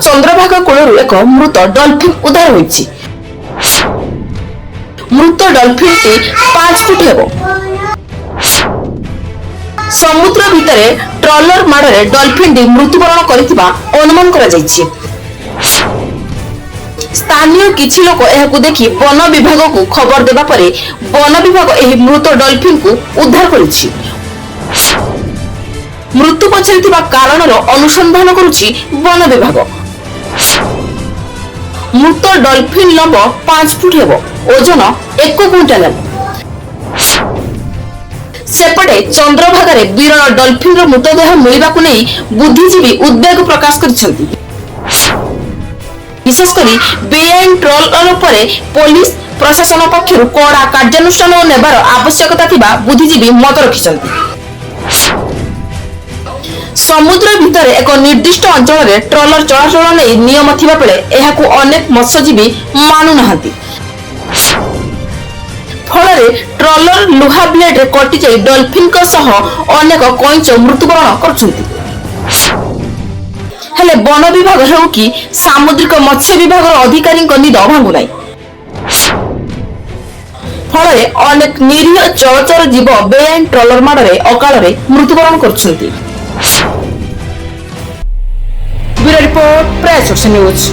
ଚନ୍ଦ୍ରଭାଗା କୂଳରୁ ଏକ ମୃତ ଡଲଫିନ୍ ଉଦ୍ଧାର ହୋଇଛି। ମୃତ ଡଲଫିନ୍ଟି 5 ଫୁଟ ହେବ। ସମୁଦ୍ର ଭିତରେ ଟ୍ରଲର ମାଡ଼ରେ ଡଲଫିନ୍ଟି ମୃତ୍ୟୁବରଣ କରିଥିବା ଅନୁମାନ କରାଯାଇଛି। ସ୍ଥାନୀୟ କିଛି ଲୋକ ଏହାକୁ ଦେଖି ବନ ବିଭାଗକୁ ଖବର ଦେବା ପରେ ବନ ବିଭାଗ ଏହି ମୃତ ଡଲଫିନ୍କୁ ଉଦ୍ଧାର କରିଛି। ମୃତ୍ୟୁ ପଛରେ ଥିବା କାରଣର ଅନୁସନ୍ଧାନ କରୁଛି ବନ ବିଭାଗ। ମୃତ ଡଲଫିନ୍ ଲମ୍ବ 5 ଫୁଟ ହେବ, ଓଜନ 1 କୁଇଣ୍ଟାଲ ହେବ। ସେପଟେ ଚନ୍ଦ୍ରଭାଗାରେ ବିରଳ ଡଲଫିନ୍ର ମୃତଦେହ ମିଳିବାକୁ ନେଇ ବୁଦ୍ଧିଜୀବୀ ଉଦ୍ବେଗ ପ୍ରକାଶ କରିଛନ୍ତି। ବିଶେଷ କରି ବେଆଇନ ଟ୍ରଲର ଉପରେ ପୋଲିସ ପ୍ରଶାସନ ପକ୍ଷରୁ କଡ଼ା କାର୍ଯ୍ୟାନୁଷ୍ଠାନ ନେବାର ଆବଶ୍ୟକତା ଥିବା ବୁଦ୍ଧିଜୀବୀ ମତ ରଖିଛନ୍ତି। ସମୁଦ୍ର ଭିତରେ ଏକ ନିର୍ଦ୍ଦିଷ୍ଟ ଅଞ୍ଚଳରେ ଟ୍ରଲର ଚଳାଚଳ ନେଇ ନିୟମ ଥିବା ବେଳେ ଏହାକୁ ଅନେକ ମତ୍ସ୍ୟଜୀବୀ ମାନୁନାହାନ୍ତି। ଫଳରେ ଟ୍ରଲର ଲୁହା ବ୍ଲେଡରେ କଟିଯାଇ ଡଲଫିନ୍ଙ୍କ ସହ ଅନେକ କଇଁଚ ମୃତ୍ୟୁବରଣ କରୁଛନ୍ତି। ହେଲେ ବନ ବିଭାଗ ହେଉ କି ସାମୁଦ୍ରିକ ମତ୍ସ୍ୟ ବିଭାଗର ଅଧିକାରୀଙ୍କ ନିଦ ଭାଙ୍ଗୁନାହିଁ। ଫଳରେ ଅନେକ ନିରୀହ ଜଳଚର ଜୀବ ବେଆଇନ ଟ୍ରଲର ମାଡ଼ରେ ଅକାଳରେ ମୃତ୍ୟୁବରଣ କରୁଛନ୍ତି। ବ୍ୟୁରୋ ରିପୋର୍ଟ, ପ୍ରୟାସ ଓଡ଼ିଶା ନ୍ୟୁଜ୍।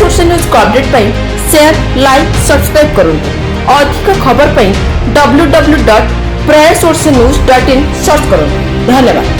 ଓଡ଼ିଶା ନ୍ୟୁଜ୍କୁ ଅପଡେଟ୍ ପାଇଁ ସେୟାର, ଲାଇକ୍, ସବସ୍କ୍ରାଇବ୍ କରନ୍ତୁ। ଅଧିକ ଖବର ପାଇଁ www.prayasodshanews.in search କରନ୍ତୁ। ଧନ୍ୟବାଦ।